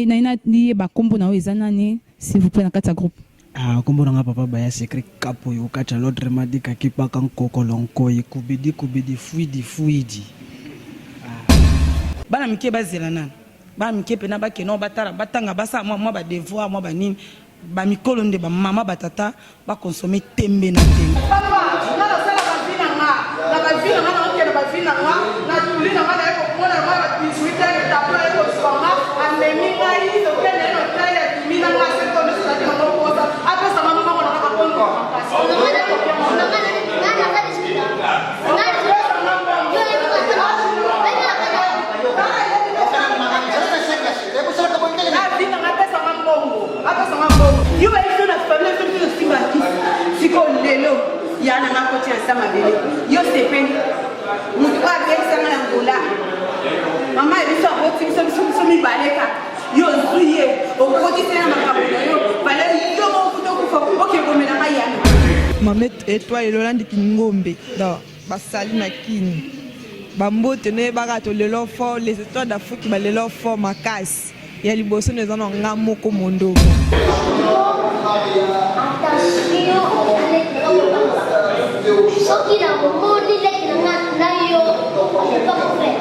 Naina nayeba nkombo na yo eza nani, s'il vous plaît, na kati ya groupe? Ah, kombo na nga Papa Baya Secret Kapoyo Kacha, l'autre Madika Kipaka Nkokolo Nkoyi Kubidi Kubidi Fuidi Fuidi. Bana mike bazela nanu. Bana mike pena bakende batala, batanga, basala mwa badevoir, mwa banini. Bamikolo nde bamama, batata baconsommer tembe na tembe. Papa, nga nasalaka vie na nga, na ba vie na nga, naokende ba vie na nga, na tuli na nga, naye komona nga na 18 heures, tableau aye kozwa nga, amemi ngai, tokende ye na hotel, abimi na nga, seko nyonso ezalaki nango mposa, apesa nga mbongo na nga, akondima makasi. Na vie na nga, apesa nga mbongo, apesa nga mbongo. Yo bayebi biso na famille, biso biso tosimba kisi. Sikoyo lelo ya na nga koti na sa mabele, yo sepeli moto oyo abebisanga na Ngola, mama ya biso aboti biso, biso biso mibale kaka, yo ozwi ye, okotisi na makambo na yo, fale yo moko kuta okufa, oke komela ngai yana. Mama Étoile elolandi Kingombe, donc basali na Kini bambote noyebaka tolelo fort, les Étoiles d'Afrique balelo fort makasi. Ya liboso no eza na nga moko Mondomo. Soki na momoni leki na nga na yo, je pas mon frère.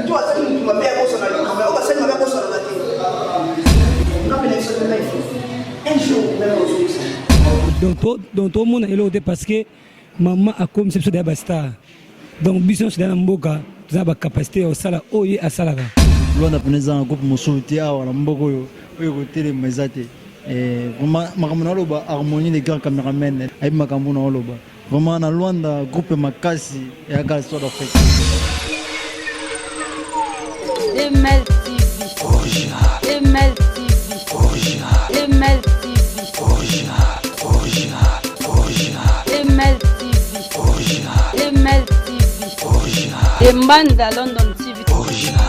Mutu azali mutu mabe akosana likambo yango, basali mabe akosanaka te. Nga mpe nayebisaki ngai un jour meme ozongisa. Donc tomona eloko te parce que mama akomisi biso deya bastar. Donc biso nyonso deya na mboka toza na bacapacité ya kosala oyo ye asalaka. Luanda mpena eza na groupe mosusu te awa na mboka oyo oyo kotelema eza te. Vraiment makambo na oloba, Harmonie le grand cameraman ayebi makambo na oloba. Vraiment na Luanda groupe makasi ya Gala d'Afrique. ML TV. Original. ML TV. Original. ML TV. Original. Original. Original. ML TV. Original. ML TV. Original. Mbanda London TV. Original.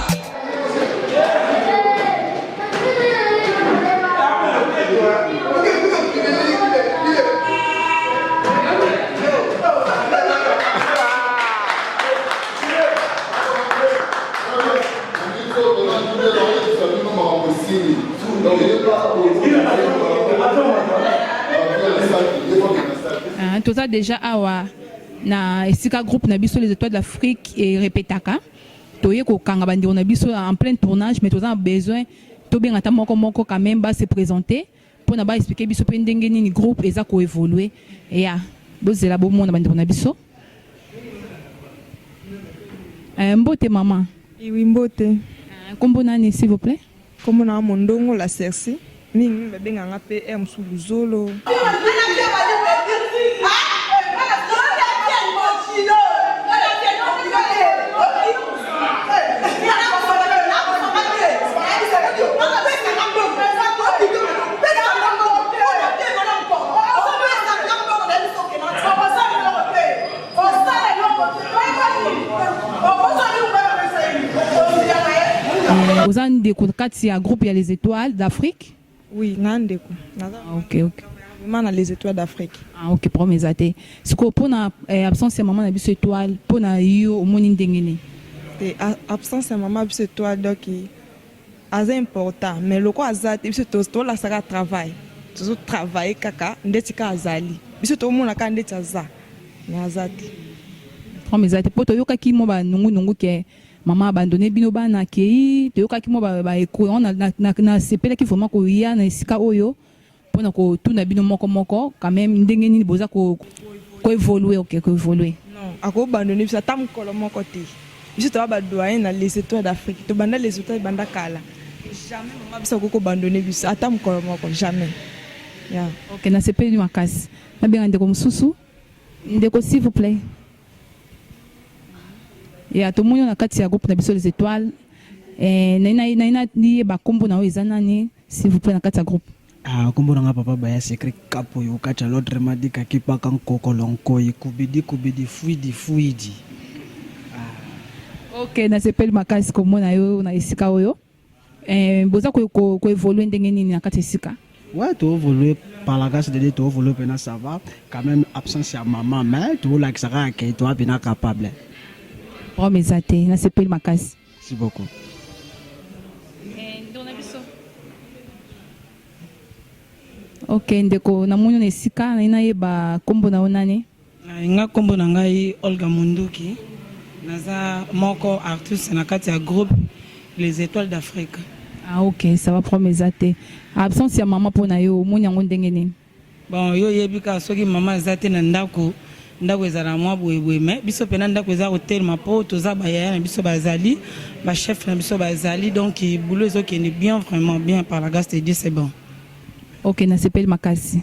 Ah, toza déjà awa na esika groupe na biso les Étoiles d'Afrique erepetaka. Toye kokanga bandeko na biso en plein tournage, mais toza na besoin tobenga ata moko moko quand même ba se présenter mpona ba expliquer biso mpe ndenge nini groupe eza koévolue. Ya bozela bomona bandeko na biso. Mbote mama. Oui, mbote. Nkombo nani, s'il vous plaît? Kombo na nga Mondongo la Cerci, mingi mingi babengaka nga mpe R mosusu Luzolo. Oza ndeko kati ya groupe ya les Étoiles d'Afrique? Oui, nga ndeko. Naza Ah, ok. vraiment na les Étoiles d'Afrique. Ah, ok, problème eza te. Sikoyo mpona absence ya mama na biso Étoile, mpona yo omoni ndenge nini? Te, absence ya mama biso Étoile, donc aza important, mais loko aza te, biso tolasaka travail, tozotravaille kaka ndeti kaka azali. Biso tomona kaka ndeti aza, mais aza te. Problème eza te, mpo toyokaki mwa banungunungu ke mama abandonne bino bana akei. Toyokaki mwa baeko yango. Nasepelaki vraiment koya na esika oyo mpona kotuna bino moko moko quand même ndenge nini boza koévolue. Ok, koévolue. Non, akobandone biso ata mokolo moko te. Biso toza badoyen na les Étoiles d'Afrique, tobanda les Étoiles ebanda kala. Jamais mama biso akoki kobandone biso ata mokolo moko, jamais, yeah. Ok, nasepeli makasi. Nabenga ndeko mosusu. Ndeko, s'il vous plaît. Ya tomoni na kati ya groupe na biso les Étoiles, naina niyeba nkombo na oyo eza nani, s'il vous plaît, na kati ya groupe? Ah, kombo na nga Papa Baya Secret Kapoyo Kacha, l'autre Madika Kipaka Nkokolo Nkoyi Kubidi Kubidi Fuidi Fuidi. Ok, nasepeli makasi komona yo na esika oyo. Boza koévolue ndenge nini na kati ya esika? Ouais, toévolue par la grâce de Dieu, toévolue pena, ça va. Quand même absence ya maman, mais tolakisaka ke toa pena capable. Problème eza te, nasepeli makasi. Merci beaucoup. Eh, ndeko na biso. Ok ndeko, namoni na esika naye nayeba nkombo na yo nani? Nga nkombo na ngai Olga Munduki, naza moko artiste na kati ya groupe Les Etoiles d'Afrique. Ah ok, ça va problème eza te. Absence ya mama mpo na yo omoni yango ndenge nini? Bon, yo oyebi kaka soki mama aza te na ndako, ndako ezala mwa boyeboye, mais biso mpena ndako eza kotelema mpo toza bayaya na biso bazali, bachef na biso bazali, donc boulot ezokende bien, vraiment bien, par la grâce de Dieu, c'est bon. Ok, nasepeli makasi.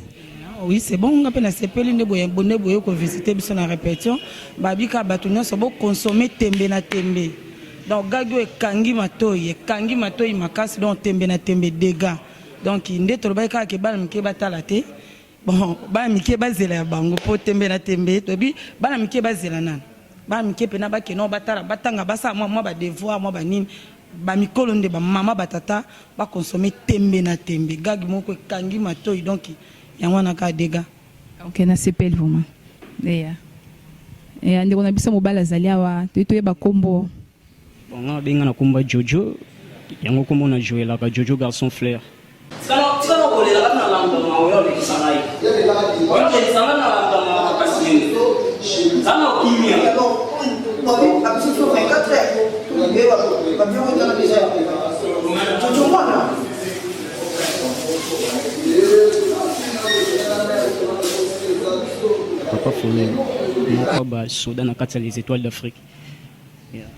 Oui, c'est bon, nga mpe nasepeli nde boye nde boye kovisite biso na répétition. Babika bato nyonso bokonsome tembe na tembe. Donc gagi oyo ekangi matoi, ekangi matoi makasi, donc tembe na tembe dégâts. Donc nde tolobaki kaka ke bana mike batala te. Bon, bana mike bazela ya bango mpo tembe na tembe toyebi bana mike bazela nani. Bana mike mpena bakende batala, batanga, basala mwa mwa badevoir, mwa banini. Bamikolo nde bamama batata bakonsome tembe na tembe. Gag moko ekangi matoi, donc yango wana kaka dégâts. Ok, nasepeli vraiment. Eya. Eya ndeko na biso mobali azali awa, toyi toyeba kombo. Bon, nga benga na komba Jojo, yango kombo na joelaka Jojo garçon fleur. Tika na kolela nga na lamuka mawa oyo olekisa ngai. Oyo olekisa ngai na lamuka mawa makasi ndenge. Za na kimia. Papa Folel, moko ya ba soda na kati ya les Etoiles d'Afrique.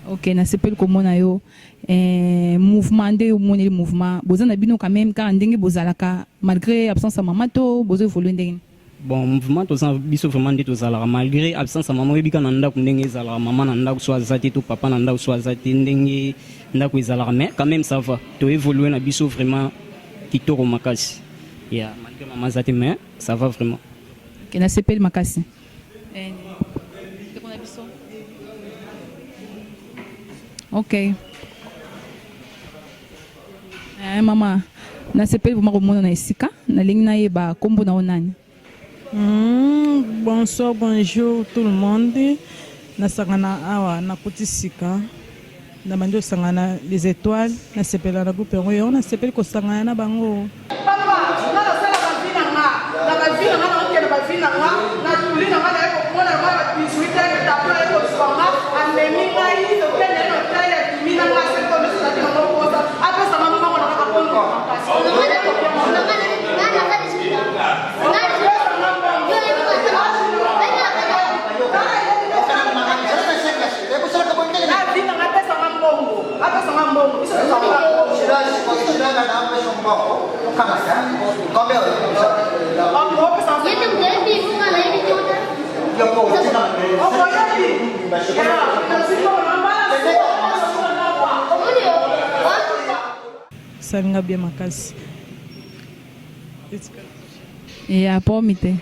Ok, nasepeli komona yo. Eh, mouvement nde omoneli mouvement boza na bino quand même kaka ndenge bozalaka malgré absence ya mama to bozo évoluer ndenge nini? Bon, mouvement toza biso vraiment nde tozalaka malgré absence ya mama. Oyebi kaka na ndako ndenge ezalaka, mama na ndako so aza te to papa na ndako so aza te, ndenge ndako ezalaka, mais quand même ça va, to évoluer na biso vraiment kitoko makasi. Yeah, malgré mama aza te, mais ça va vraiment. Ok, nasepeli makasi. Eh, ndeko na biso. Ok. Eh, mama, nasepeli vraiment komona na esika. Nalingi nayeba kombo na yo nani? Bonsoir, bonjour tout le monde. Nasangana awa nakuti sika na bandi osangana les étoiles, nasepela na groupe yango yango nasepeli kosangana na bango. Papa, nga nasala ba vie na nga, na ba vie na nga naokende ba vie na nga, na tuli na nga naye komona nga na 18 heures tableau aye kozwa nga, amemi ngai tokende na hotel abimi na nga seko nyonso ezalaki na ngo mposa, apesa nga mbongo na nga akondima makasi. Salinga bien makasi. Ya pomi te.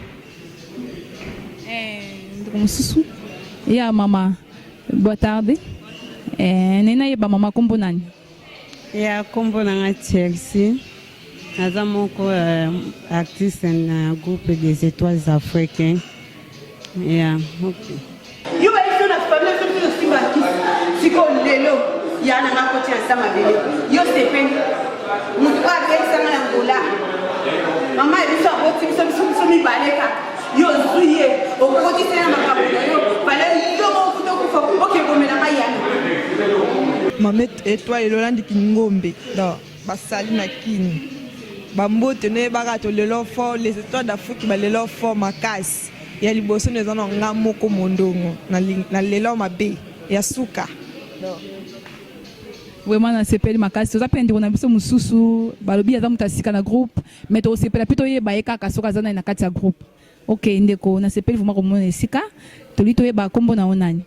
Eh, ndeko mosusu ya mama, boa tarde. Eh, nena yeba mama kombo nani? Ya kombo na nga Chelsea, naza moko artiste na groupe des Etoiles Africains. Ya ok. Yo bayebi yo na famille biso biso tosimba kisi sikoyo lelo ya na nga koti na nsa mabele yo sepeli moto oyo abengisa nga na ngola mama ya biso aboti biso biso biso mibale kaka yo ozwi ye okotisi na makambo na yo fale yo moko kuta okufa oke komela ngai yana. Mama Etoile olandi kingombe donc basali na kini bambote noyebaka to lelo fort les étoiles d'Afrique balelo fort makasi ya liboso no eza na nga moko mondongo na lelo mabe ya suka. Vraiment nasepeli makasi. Toza mpe ndeko na biso mosusu, balobi aza moto ya sika na groupe, mais tokosepela mpe toyeba ye kaka soki aza nani na kati ya groupe. Ok ndeko, nasepeli vraiment komona esika toli toyeba kombo na yo nani?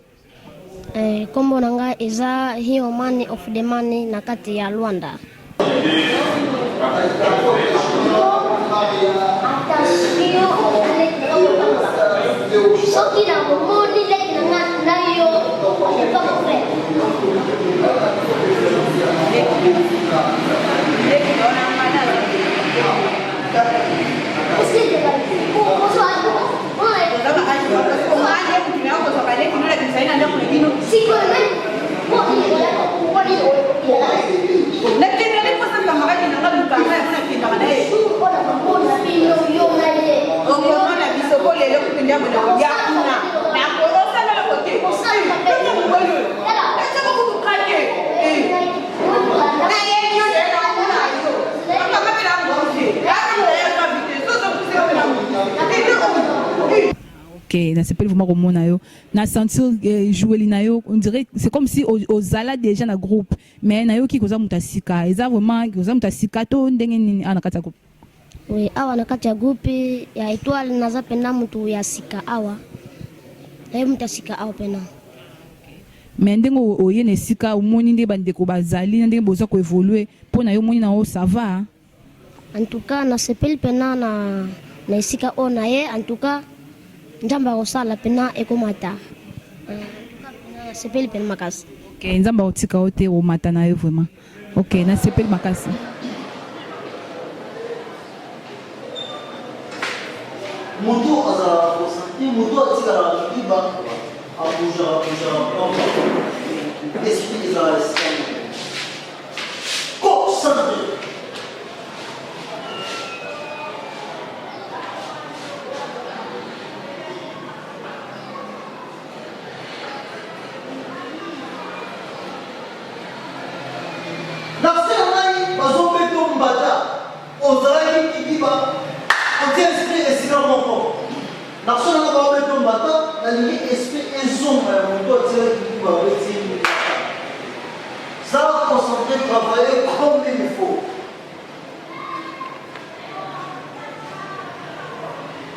Eh, kombo na ngai eza Hero Man of the Money na kati ya Luanda. Soki na momoni leki na nga na yo, c'est pas mon frère. Ok, nasepeli vraiment komona yo. Na sentir eh, joueli na yo, on dirait c'est comme si ozala déjà na groupe, mais nayoki koza moto ya sika. Eza vraiment koza moto ya sika to ndenge nini awa na kati ya groupe? Oui, awa na kati ya groupe ya Etoile naza penda moto ya sika awa. Naye moto ya sika awa pena. Mais ndenge oye na esika omoni nde bandeko bazali na ndenge boza koevolue mpo na yo omoni na yo ça va? En tout cas nasepeli pena na na esika oyo na ye en tout cas Nzambe akosala pena ekomata. En tout cas pena nasepeli pena makasi. Ok, Nzambe akotika yo te omata na yo vraiment. Ok, nasepeli makasi. Mutu azalaka concentre, mutu atikalaka kidiba, a bougeaka bougeaka pamba. Esprit ezalaka esika moko. Concentre. Na se na ngai bazobeto mbata ozalaki kidiba otie esprit esika moko na so na ngai baobeto mbata nalingi esprit ezonga ya moto atiaki kidiba abeti ye mbata zala concentre travailler comme il faut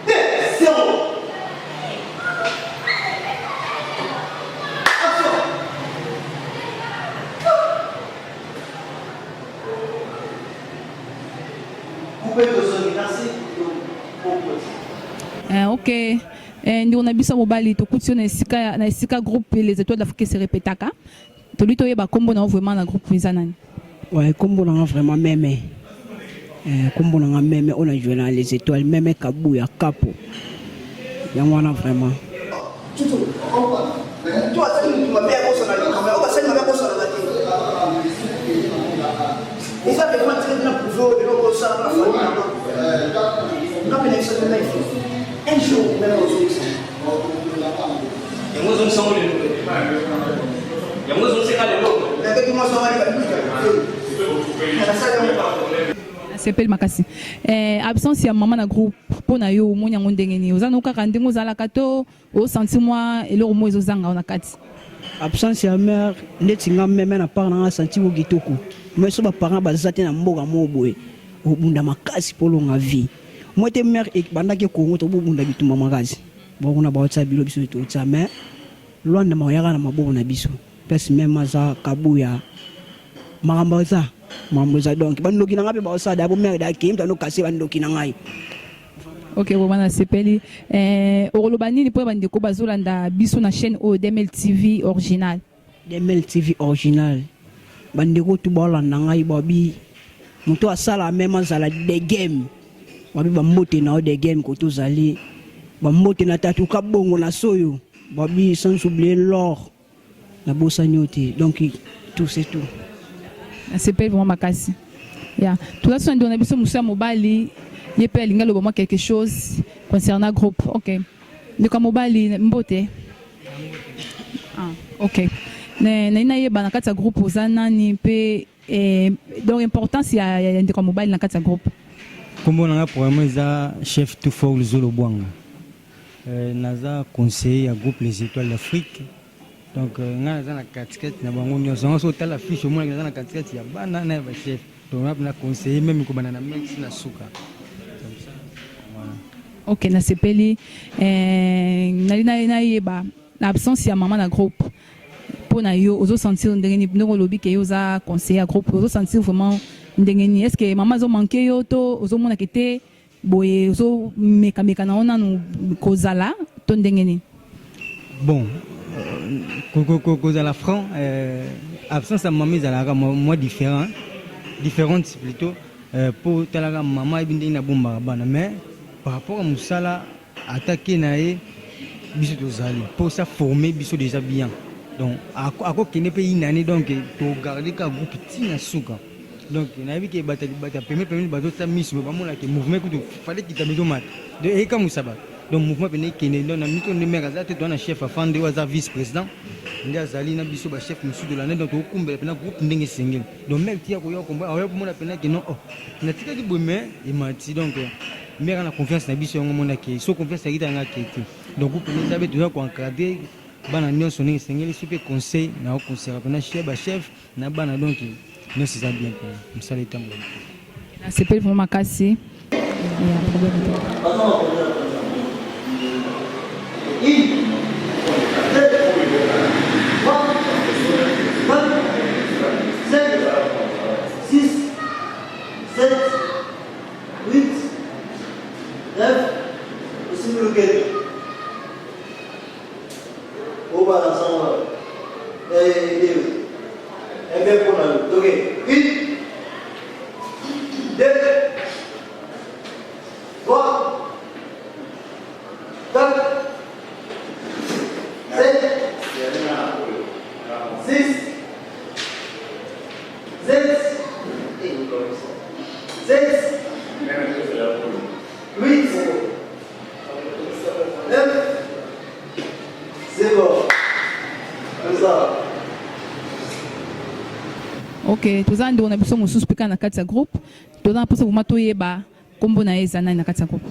2 0 Action. Coupez tozongi merci. Eh, ok eh, ndeko na biso mobali tokuti yo na esika na esika groupe les étoiles d'Afrique se répétaka Tolingi toyeba kombo na yo vraiment na groupe eza nani? Ouais, kombo na nga vraiment meme. Eh, kombo na nga meme oyo na jouer na les étoiles meme Kabuya Kapo. Yango wana vraiment. Tutu, mutu asali mutu mabe akosana likambo yango basali mabe akosanaka te eza vraiment très bien prouvé oyo eloko osala na famille nanga nga mpe nayebisa mpe life un jour meme ozongisa Yango ezongisa ngo lelo. Yango ezongiseka lelo. Nabeki mwasi wana babika. Nasali yango. Nasepeli makasi. Eh, absence ya mama na groupe mpo na yo omoni yango ndenge nini? Oza no kaka ndenge ozalaka to osanti mwa eloko moko ezozanga yo na kati? Absence ya mère ndeti nga meme na part na nga santi ngo kitoko. Mais so ba parents baza te na mboka moko boye obunda makasi mpo olonga vie. Moi te mère ebandaki Congo tobobunda bitumba makasi. Bon kuna baotia bilo biso totia mais Luanda makoyaka na maboko na biso place meme aza kabuya makambo eza makambo eza donc bandoki na ngai mpe baosala da bomere da kei mtano kase bandoki na ngai. Ok vraiment nasepeli eh, okoloba nini mpo bandeko bazolanda biso na chaîne oyo DML TV original? DML TV original ba ndeko tout baolanda ngai babi moto asala meme azala de game babi ba mbote na yo de game kote ozali ba mbote na tatuka bongo na soyo babi sans oublier l'or nabosani yo te donc tout c'est tout. Nasepeli vraiment makasi ya toza so na ndeko na biso mosusu ya mobali ye mpe alingi aloba mwa quelque chose concernant groupe. Ok ndeko ya mobali mbote. Ah, ok nayi nayeba na kati ya groupe oza nani mpe eh, donc importance ya, ya, ya ndeko ya mobali na kati ya groupe. Kombo na nga programme eza chef Tufor Luzolo Bwanga. Euh, naza conseiller ya groupe Les Étoiles d'Afrique. Donc euh, nga naza na katikati na bango nyonso. Yango soki otala fiche omonaki naza na katikati ya bana na ya ba chef. Donc nga na conseiller meme kobanda na meti na suka. Comme ça. Voilà. Ok nasepeli eh, nali nayeba na absence ya mama na groupe mpo na yo ozo sentir ndenge nini ndenge olobi ke yo oza conseiller ya groupe ozo sentir vraiment ndenge nini est ce que mama azo manque yo to ozomona ke te boye ozo mekameka na yo nanu kozala to ndenge nini? Bon kozala franc euh, absence ya mama ezalaka mwa différent différente plutôt euh, po talaka mama ayebi ndenge nabombaka bana mais par rapport ya mosala ata ke na ye biso tozali po sa forme biso déjà bien donc akokende mpe inane donc togarde ka groupe ntina suka donc nayebi ke bato ya pembe pembe bazotia miso me bamona ke mouvement kutu fale kita mizomata donc ekamwisa bato donc mouvement pene ekende donc na mito nde mare aza te toza na chef afande oyo aza vice président nde azali na biso bachef mosusu tolanda donc tokokumbela mpena groupe ndenge esengeli donc mare tia koya kombo akoya komona mpena ke non oh natikaki boye mais emati donc mare ana confiance na biso yango omona ke so confiance akita yanga ke te. Donc groupe eza be toza ko encadrer bana nyonso ndenge esengeli, soki mpe conseil na conseillaka mpena chef ba chef na bana donc nyonso eza bien mpena mosala etambola. Nasepeli vraiment makasi ya problème te. Ok, toza ndeko na biso mosusu mpe kaka na kati ya groupe, toza na mposa vraimen toyeba nkombo na ye eza nani na kati ya groupe.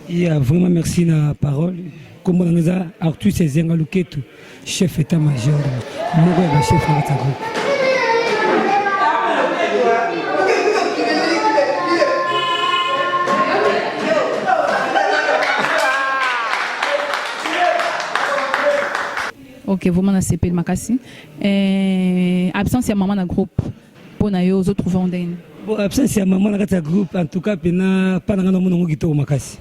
Yeah, vraiment merci na parole. Kombo na eza Artus Ezenga Luketu, chef état major moko ya ba chef na kati ya groupe. Ok, vraiment nasepeli makasi. Eh, absence ya mama na groupe mpo na yo ozotrouve yango ndenge nini? Bon, absence ya mama na kati ya groupe en tout cas pena pa na nga namona yango kitoko makasi.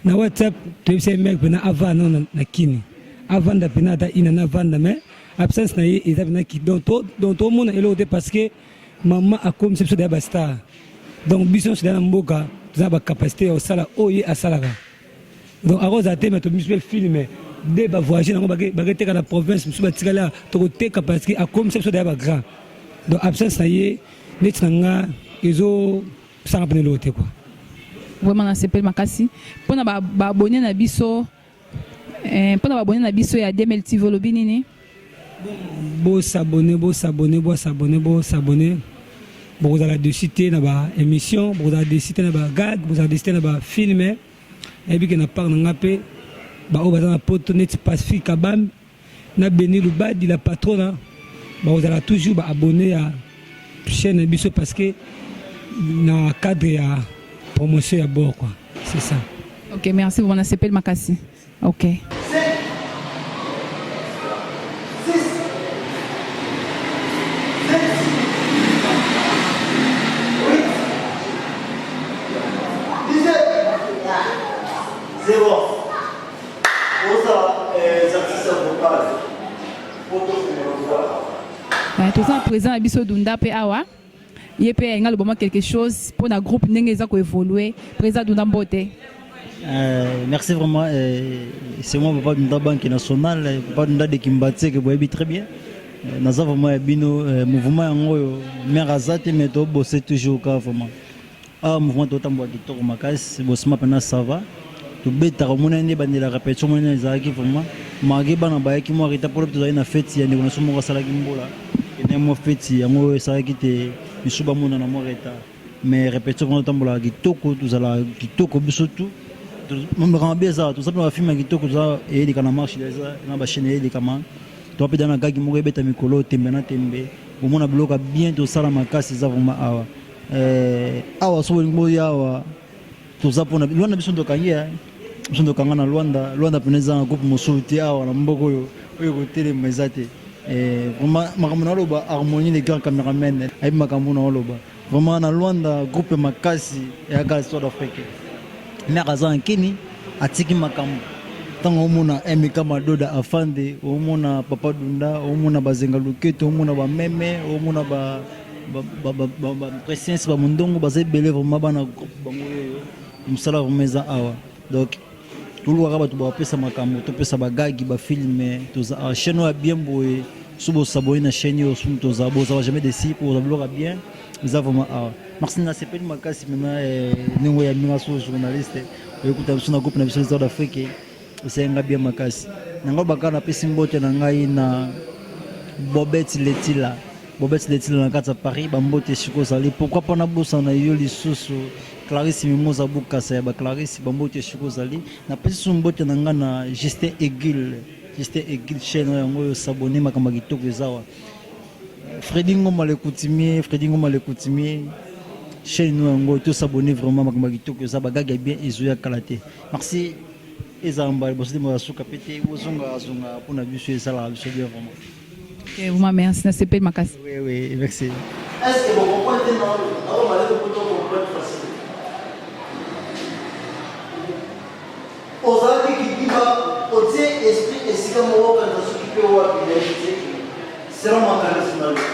Na WhatsApp toyebisa ye mec pena avanda nano na, na kini avanda pena ata ina na avanda mais absence na ye eza pena ki donc to donc tomona eloko te parce que mama akomisi biso deya ba star donc biso nyonso deya na mboka toza na ba capacité ya kosala oyo ye asalaka. Donc akozala te mais tobimisi mpe film de ba voyage nango baketeka na province mosusu batikali awa tokoteka parce que akomisa biso deya ba grand donc absence na ye neti na nga ezosanga mpena eloko te quoi. Vraiment nasepeli makasi mpona ba abonne na biso eh, mpona ba abonne na biso ya DML TV olobi nini? Bo s'abonner, bo s'abonner, bo s'abonner, bo s'abonner. Bokozala dessus te na ba émission, bokozala dessus te na ba gag, bokozala dessus te na ba film. Nayebi ke na part na nga mpe baoyo baza na poto neti Pacifique Kabambe na Beni Lubadi la patrona bakozala toujours ba abonné ya chaîne na biso parce que na cadre ya promotion ya bord quoi, c'est ça. Ok, merci vraiment nasepeli makasi. Ok. Toza na président na biso Dunda mpe awa ye mpe alingi aloba mwa quelque chose mpo na groupe ndenge eza koévolue. Président Dunda, mbote. Merci vraiment. C'est moi, Papa Dunda Banque Nationale, Papa Dunda de Kimbatse, que vous voyez très bien. Naza vraiment ya bino mouvement yango oyo mère aza te mais tobose toujours ka vraiment. Ah mouvement totambola kitoko makasi bosima mpena ça va. Tobetaka omona nde bandela répétition omona ezalaki vraiment malgré bana bayaki mwa retard mpo lobi tozalaki na feti ya ndeko na biso moko asalaki mbola ene mwa feti yango esalaki te misu bamonana mwa retard. Mais répétition vraiment totambolaka kitoko, tozalaka kitoko biso tout. Makambo mabe eza toza mpe na bafilme ya kitoko toza eyeleka na marche eza na bachaîne eyelekama toza mpe da na gagi moko ebeta mikolo tembe na tembe omona biloko ya bien tosala makasi eza vraiment awa. Awa so bolingi boya awa toza mpona Luanda biso tokangi ya biso tokanga na Luanda. Luanda mpena eza na groupe mosusu te awa na mboka oyo oyo kotelema eza te. Vraiment makambo na oloba harmonie le grand cameraman ayebi makambo na oloba vraiment na Luanda groupe makasi ya gaz South Afrique mère aza na kini atiki makambo ntango omona MK Madoda afande omona Papa Dunda omona Bazenga Luketo omona bameme omona ba ba prescience ba mondongo baza ebele vraiment bana groupe bango oyo mosala vraiment eza awa. Donc tolukaka bato bapesa makambo topesa bagagi bafilme toza awa chaîne oyo ya bien boye so bosabone na chaîne oyo soki toza bozala jamais desi po bozala biloko ya bien eza vraiment awa. Merci nasepeli makasi mpena ndenge oyo ya minga so journaliste oyekuta biso na groupe na biso South d'Afrique esalinga bien makasi nango baka napesi mbote na ngai na Bobet Letila. Bobette Letila na kati ya Paris, ba mbote esika ozali. Pourquoi pas nabosana yo lisusu Clarisse Mimoza Bukasa ya ba Clarisse, ba mbote esika ozali. Napesi lisusu mbote na nga na Justin Egule, Justin Egule chaîne oyo yango oyo s'abonner makambo ya kitoko eza awa. Freddy Ngoma le coutumier, Freddy Ngoma le coutumier chaîne oyo yango to s'abonner vraiment makambo ya kitoko eza ba gag ya bien ezoya kala te. Merci. Ezala mbala liboso te mbala suka pe te bozonga zonga pona biso esalaka biso bien vraiment. Ok vraiment merci nasepeli makasi. Oui oui merci. Est ce que bo comprendre te nao nao malebe po to comprendre facile. Ozalaki kidiba otie esprit esika moko okanisa soki pe wapi nayebi te selon makanisi na yo.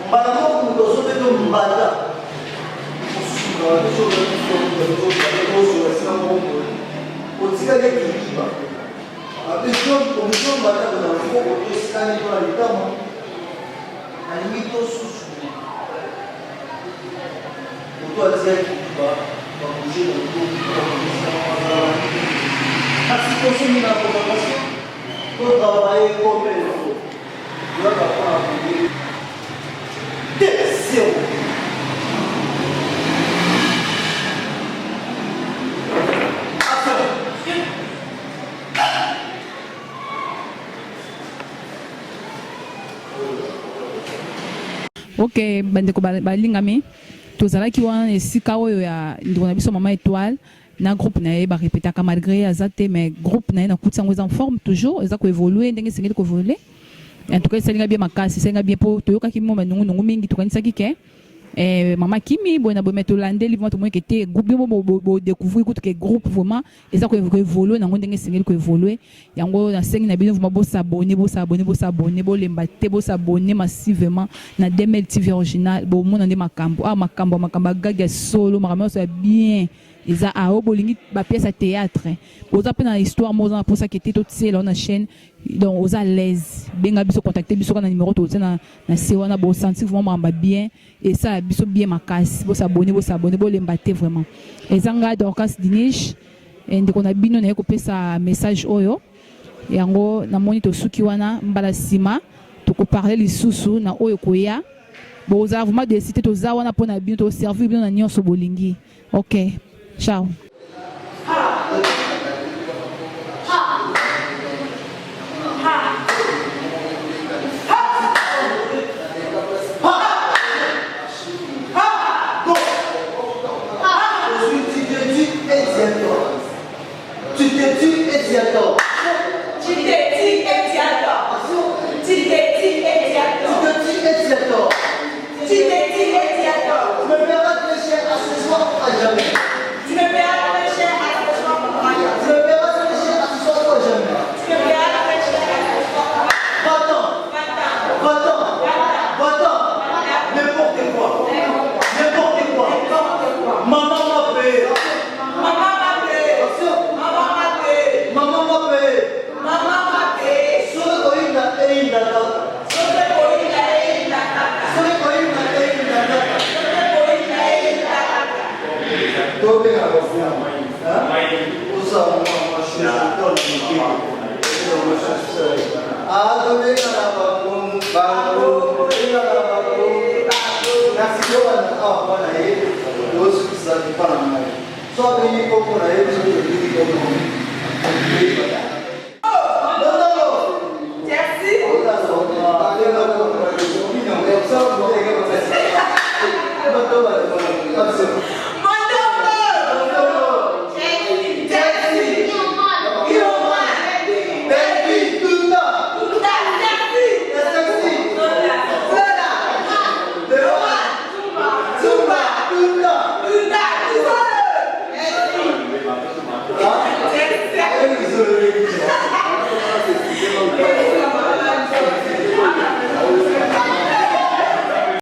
Mbala moko moto azobeta yo mbata mosusu mbala te soki ozalaki ozwa esika moko boye otikali kidiba Abizwa mbata na loboko to esikani to na litama nalingi tosusu moto atiaki kidiba babouge na loboko kasi tosongi na convocation to travailler comme il faut Toyaka mpo na koye te zero. Ok bandeko balingami tozalaki wana na esika oyo ya ndeko na biso mama Etoile na groupe na ye ba repetaka malgre ye aza te mais groupe na ye na kuti yango eza en forme toujours eza ko évoluer ndenge esengeli ko évoluer en tout cas esali nga bien makasi esali nga bien po toyokaki mwa banungu nungu mingi tokanisaki ke eh, mama kimi boye na boye mais tolandeli vraiment tomoni ke te groupe bino bo découvrir kutu ke groupe vraiment eza ko évoluer nango ndenge esengeli ko évoluer Yango nasengi na bino vraiment bo s'abonner bo s'abonner bo s'abonner bolemba te bo s'abonner massivement na DML TV original bomona nde makambo ah makambo makambo ya gag ya solo makambo nyonso ya bien eza ah oyo bolingi ba pièce ya théâtre oza mpe na histoire moko oza na mposa kete totiela na chaîne donc oza à l'aise benga biso contacter biso kaka na numéro totia na, na se wana bosentir vraiment makambo ya bien esala biso bien makasi bo s'abonner bo s'abonner bolemba te vraiment eza ngai Dorcas Dinish Eh, ndeko na bino naye kopesa message oyo yango namoni tosuki wana mbala nsima tokoparle lisusu na oyo ekoya bozala vraiment desi te toza wana mpo na bino toservir bino na nyonso bolingi ok ciao Tu te tues et tu as tort. Tu te tues et tu as tort. Tu te tues et tu as tort. Tu te tues et tu as tort. Tu te tues et tu as tort. Tu me paieras très cher à ce soir ou à jamais. Tu me paieras très cher à ce soir ou à jamais. Tu me paieras très cher à ce soir ou à jamais. Tu me paieras très cher à ce soir ou à jamais. Va-t'en. Va-t'en. Va-t'en. N'importe quoi. N'importe quoi. Maman m'a payé. Maman m'a payé. Maman m'a payé. Maman m'a payé. Maman m'a payé. Soki koyinda eyinda kaka. Soki koyinda eyinda kaka. Soki koyinda eyinda kaka. Soki koyinda eyinda kaka. Tobenga bafunga. Oza mwa mwasi Ah, tobenga na bango bango tobenga na bango. Merci tobanda awa mpa na ye tozosukisa epa na ngai. So abengi nkombo na ye biso tobengi nkombo.